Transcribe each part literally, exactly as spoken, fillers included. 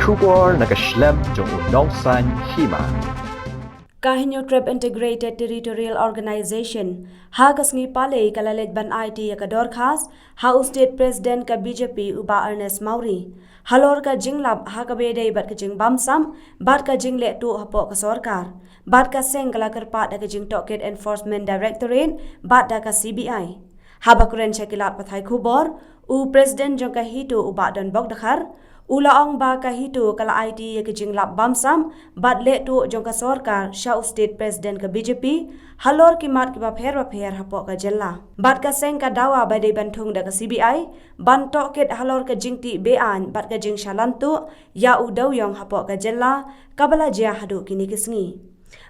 Khubor na ka shlem jong u Nongsaiñ Hima. Ka Hynñiewtrep Integrated Territorial Organization ha ka sngi Palei ka la leit ban aiti ïa ka dorkhas ha u State President ka B J P u Bah Ernest Mawrie halor ka jinglap ha kaba ïadei bad ka jingbamsap bad ka jinglehtuh hapoh ka sorkar. Bad ka seng ka la kyrpad da ka jingtohkit Enforcement Directorate bad da ka C B I. Haba kren sha ki lad pathai khubor, u President jong ka HITO u Bah Donbok Dkhar u la ong ba ka HITO ka la aiti ïa ka jinglap bamsap bad lehtuh jong ka sorkar sha u State President ka B J P halor ki mat kiba pher bapher hapoh ka jylla. Bad ka seng ka dawa ba dei ban thung da ka C B I ban tohkit halor ka jingtih be-aiñ bad ka jingshalan tuh ïa u dewïong hapoh ka jylla kaba la jia haduh kine ki sngi.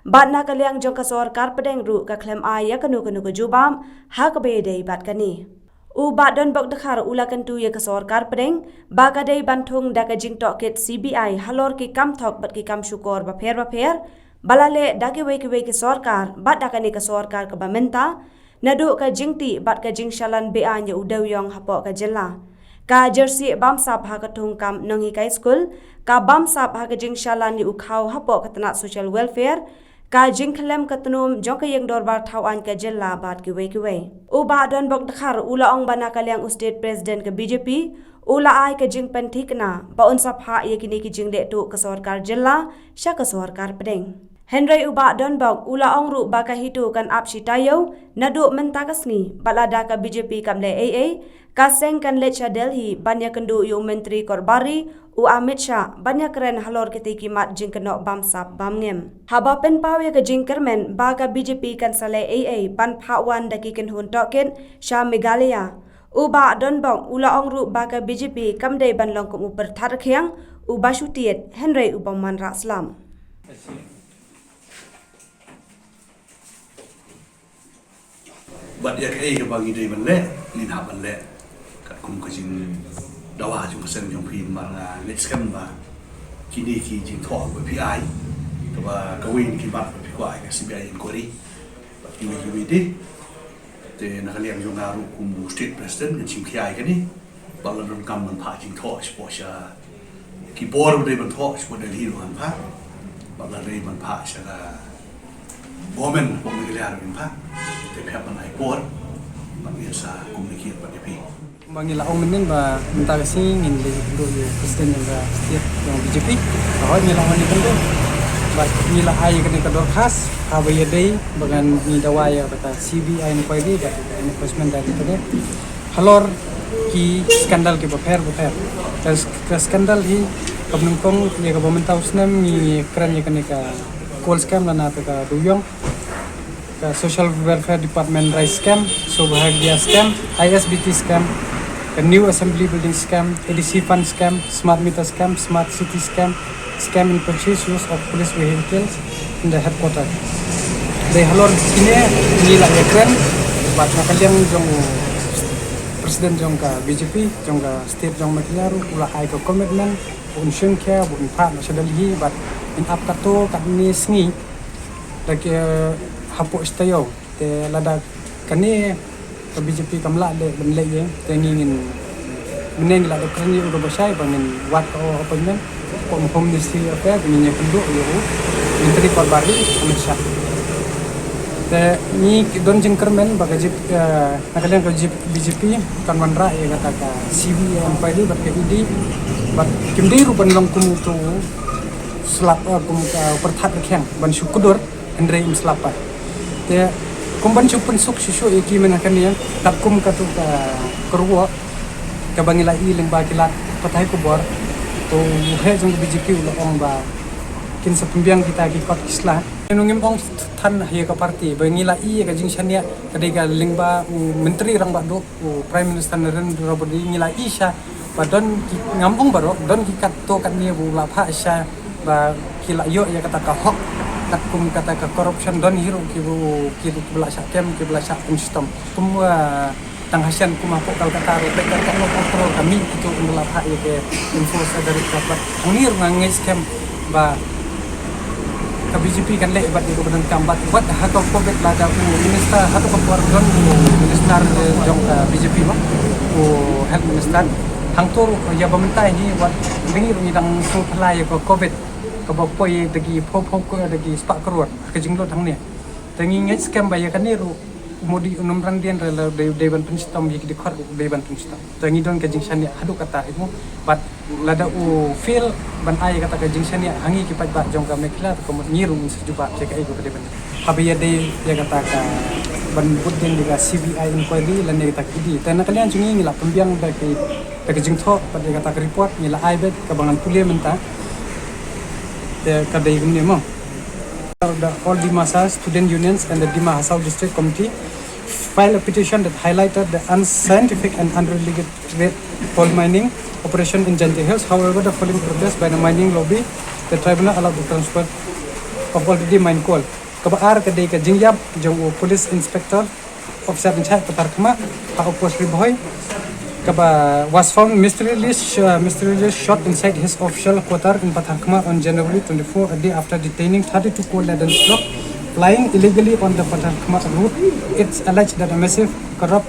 Bad na ka liang jong ka sorkar pdeng ruh ka khlem ai ïa kano kano ka jubab ha kaba ïadei bad kane. U Bah Donbok Dkhar u la kyntu ïa ka sorkar pdeng ba ka dei ban thung da ka jingtohkit C B I halor ki kam thok bad ki kam shukor bapher bapher ba la leh da kiwei kiwei ki sorkar bad da kane ka sorkar kaba mynta, naduh ka jingtih bad ka jingshalan be-aiñ ïa u dewïong hapoh ka jylla, ka jyrsieh bamsap ha ka thungkam nonghikai skul, ka bamsap ha ka jingshalan ïa u khaw hapoh ka tnat Social Welfare, ka jingkhyllem ka tnum jong ka ïing dorbar thawaiñ ka jylla bad kiwei kiwei. U Bah Donbok Dkhar u la ong ba na ka liang u State President ka B J P u la ai ka jingpynthikna ba un sa phah ïa kine ki jinglehtuh ka sorkar jylla sha ka sorkar pdeng. Hynrei u Bah Donbok u la ong ruh ba ka HITO kan ap shi taïew naduh mynta ka sngi bad lada ka B J P kam leh ei ei, ka seng kan leit sha Delhi ban ïakynduh ïa u Myntri Korbari u Amit Shah ban ïakren halor kitei ki mat jingkynnoh bamsap bamngem. Haba pynpaw ïa ka jingkyrmen ba ka B J P kan sa leh ei ei ban phah wan da ki kynhun tohkit sha Meghalaya, u Bah Donbok u la ong ruh ba ka B J P kam dei ban long kum u pyrthat rkhiang uba shu tied hynrei u bym wanrah slap. Bad ïa kaei kaba ngi dei ban leh, ngin hap ban leh katkum ka jingdawa jong ka seng jong phi, namar nga ngeit skhem ba kine ki jingthoh ba phi ai, kaba kawei na ki mat ba phi kwah ïa ka C B I inquiry bad kiwei kiwei de. Te na ka liang jong nga ruh kum u State President ngan shim khia ïa kane. Bad la donkam ban phah jingthoh shapoh sha ki bor ba dei ban thoh shapoh Delhi ruh ngan phah. Bad la dei ban phah sha ka government hapoh Meghalaya ruh ngan phah. Te phi hap ban ai por bad ngin sa communicate bad ïa phi. Kumba ngi la ong mynnin ba mynta ka sngi ngin leit ïakynduh ïa u President jong ka state jong B J P. Ka hoi ngi la ong ngin ïakynduh. Bad ngi la ai ïa kane ka dorkhas kaba ïadei ba ngan, ngi dawa ïa kata ka C B I inquiry bad ka Enforcement Directorate halor ki scandal kiba pher bapher. Ka, ka scandal hi kaba nyngkong ïa kaba mynta u snem ngi kren ïa kane ka coal scam lane ka dewïong, ka Social Welfare Department rice scam, Saubhagya scam, I S B T scam, ka New Assembly Building scam, A D C fund scam, smart meter scam, smart city scam, scam in purchase use of police vehicles in the headquarter. Dei halor kine ngi la ïakren bad na ka liang jong u President jong ka B J P jong ka state jong Meghalaya ruh u la ai ka commitment ba un shim khia, ba un phah noh sha Delhi bad ngin ap katto katne sngi da ki hapoh shi taïew. Te lada kane ka B J P kam lah leh ban leh ïa, te ngi ngin, mynne ngi la dep kren ïa u da ba shai ba ngin wad ka appointment hapoh Home Ministry Affair ba ngin ïakynduh ïa u Myntri Korbari Amit Shah. Te ngi ki don jingkyrmen ba ka jip, eh, na ka liang ka jip B J P kan wanrah ïa kata ka C B I inquiry bad ka E D bad kim dei ruh ban long kum uto u slap, eh, kum ka pyrthat rkhiang ban shu kdur. Hynrei ym slap pat. Te kum ban shu pynsuk shuh shuh ïa ki mynta kane, kat kum katu ka kyrwoh kaba ngi la i lyngba ki lad pathai khubor, to u heh jong ka B J P u la ong ba kin sa pynbiang kita ki kot ki sla. Ngi ngim ong than ha ïa ka party ba ngi la i ïa ka jingshaniah ka dei ka lyngba u Myntri Rangbah Duh, u Prime Minister Narendra Modi, ngi la i sha ba don ki, ngam ong baroh, don ki katto katne ba u la phah sha ba ki la ïoh ïa kata ka hok, katkum kata ka corruption, don hi ruh ki bu, ki, ki ba la shah kem, ki ba la shah pynshitom. Kum, ah, tang ha shen kum hapoh Kolkata ruh, peit katno ka crore ka mih kito ba la phah ïa ka Enforcer Directorate. Hangne ruh nga ngeit skhem ba ka B J P kan leh bad ïa kaba donkam bad, bad ha ka por bad lada u minister, ha ka por don u minister jong ka B J P ba, u health minister, Hangto ruh ïa ba mynta hi wat ngi ruh ngi dang sngewphylla ïa ka covid kaba poi da ki phew phew ko da ki spah klur ha ka jinglut hangne. Te ngi ngeit skhem ba ïa kane ruh u Modi un ym rang dien re la dei, dei ban pynshitom ïa ki dkhot ruh dei ban pynshitom. Te ngi don ka jingshaniah haduh katta hi mo. Bad lada u fail ban ai ïa kata ka jingshaniah ha ngi ki paidbah jong ka Meghalaya te ka mut ngi ruh ngin sa jubab ïa kaei kaba dei ban. Haba ïadei ïa kata ka ban bud dien ïa ka C B I inquiry lane kata ka E D. Te na ka liang jong ngi ngi la pynbiang da ki, da ka jingthoh bad ïa kata ka report ngi la ai beit kaba ngan pule mynta. Te ka dei kumne mo. The All Dimasa Student Unions and the Dima Hasao District Committee filed a petition that highlighted the unscientific and unregulated coal mining operation in Jaintia Hills. However, the following protest by the mining lobby, the tribunal allowed the transport of already mined coal. Kaba ar ka dei ka jingïap jong u police inspector, officer in charge Patharkhmah, ha u post Ri Bhoi, kaba was found mysteriously, sh- uh, mysteriously shot inside his official quarter in Patharkhmah on January twenty-four, a day after detaining thirty-two coal laden truck plying illegally on the Patharkhmah route. It's alleged that a massive corrupt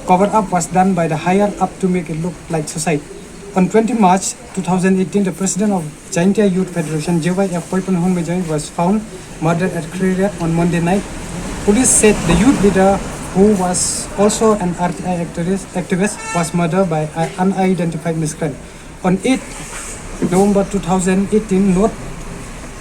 cover up was done by the higher up to make it look like suicide. On twenty March two thousand eighteen, the president of Jaintia Youth Federation, J Y F, Poipanhon Majai, was found murdered at Khliehriat on Monday night. Police said the youth leader, who was also an R T I activist, activist, was murdered by an unidentified miscreant. On eighth November two thousand eighteen, not-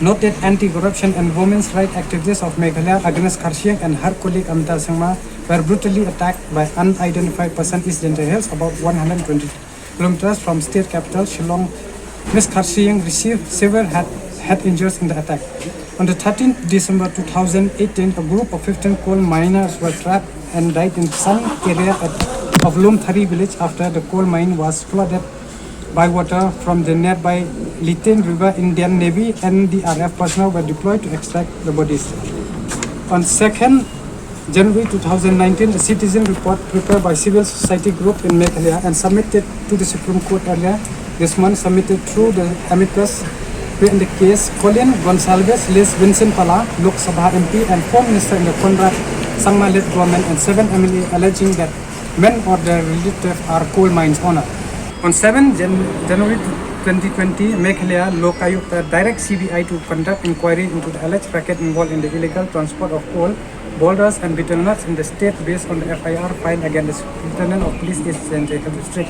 noted anti-corruption and women's rights activist of Meghalaya, Agnes Kharshiing, and her colleague Amita Sangma were brutally attacked by unidentified person East Jaintia Hills, about one hundred twenty kilometers from state capital Shillong. Miss Kharshiing received severe head, head injuries in the attack. On the thirteenth December two thousand eighteen, a group of fifteen coal miners were trapped and died in some area at, of Lumthari village after the coal mine was flooded by water from the nearby Liten River. Indian Navy N D R F personnel were deployed to extract the bodies. On second January two thousand nineteen, a citizen report prepared by civil society group in Meghalaya and submitted to the Supreme Court earlier this month, submitted through the amicus brief in the case Colin Gonsalves, Lis Vincent Pala, Lok Sabha M P and former minister in the Conrad Sangma led government, and seven M L A, alleging that men or their relative are coal mines owner. On seven Jan- January twenty twenty, Meghalaya Lokayukta direct C B I to conduct inquiry into the alleged racket involved in the illegal transport of coal, boulders and betel nuts in the state based on the F I R filed against the Superintendent of Police East Jaintia Hills District.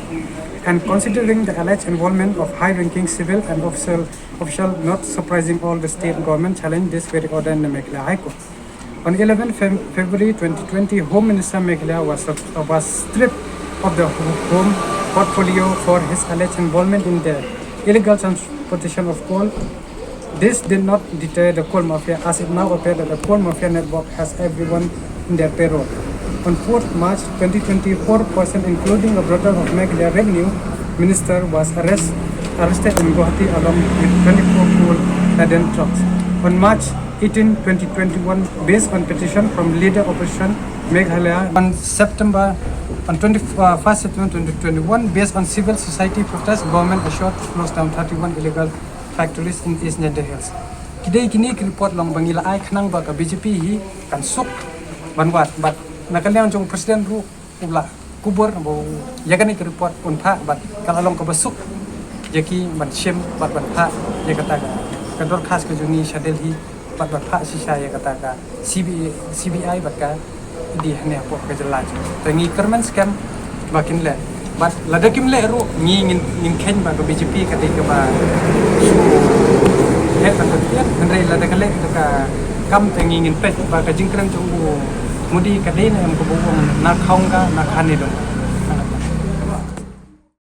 And considering the alleged involvement of high-ranking civil and official, official, not surprising, all the state government challenged this very order in the Meghalaya High Court. On eleven Feb- February twenty twenty, Home Minister Meghalaya was, was stripped of the ho- home portfolio for his alleged involvement in the illegal transportation of coal. This did not deter the coal mafia, as it now appears that the coal mafia network has everyone in their payroll. On fourth March twenty twenty, four person, including a brother of Meghalaya Revenue Minister, was arrest- arrested in Guwahati along with twenty-four coal laden trucks. On March eighteen, twenty twenty-one, based on petition from leader opposition Meghalaya. On September, on twenty, uh, first September twenty twenty-one, based on civil society protest, government assured to close down thirty-one illegal factories in East Jaintia Hills. Ki dei kine ki report long ba ngi la ai khnang ba ka B J P hi kan suk ban wad, bad na ka liang jong president ruh u la kubur ba ïa kane ka report un phah bad ka la long kaba suk ïa ki ban shim bad ban phah ïa kata ka, ka dorkhas ka jong ngi sha Delhi bad ban phah shisha ïa kata ka C B I, C B I bad ka E D hangne hapoh ka jylla jong ngi. Te ngi kyrmen skhem ba kin leh bad lada kim leh ruh ngi ngin, ngin kheiñ ba ka B J P ka dei kaba shu leh tang ka tian, hynrei lada ka leh ka kam te ngi ngin peit ba ka jingkren jong u Modi ka dei ne em kaba u ong na khaunga na khane dong.